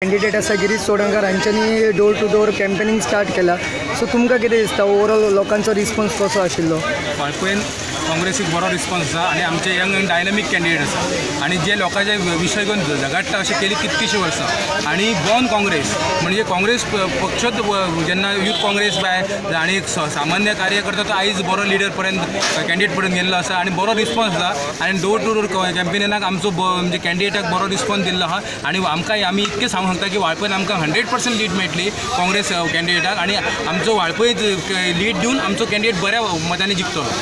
Candidate आसा गिरीश चोडणकर हांच्यांनी door to door campaigning start केला. सो तुमकां कितें दिसता, ओवरऑल लोकांचो रिस्पॉन्स कसो आशिल्लो? वाळपयन काँग्रेसीक बरो रिस्पॉन्स आसा आनी आमचे यंग आनी डायनॅमीक कॅन्डिडेट आसा आनी जे लोकांचे विशय घेवन झगडटा अशें केली कितकीशीं वर्सां आनी बॉर्न काँग्रेस म्हणजे काँग्रेस पक्षच जेन्ना यूथ काँग्रेस बाय आनी एक सामान्य कार्यकर्ता तो आयज बरो लिडर पर्यंत, कॅन्डिडेट पर्यंत गेल्लो आसा आनी बरो रिस्पॉन्स आसा आनी डोर टू डोर कॅम्पेनिनाक आमचो म्हणजे कॅन्डिडेटाक बरो रिस्पॉन्स दिल्लो आहा. आनी आमकां आमी इतकें सांगूंक शकता की वाळपयन आमकां 100% लीड मेळटली काँग्रेस कॅन्डिडेटाक आनी आमचो वाळपय लीड दिवन आमचो कॅन्डिडेट बऱ्या मतांनी जिखतलो.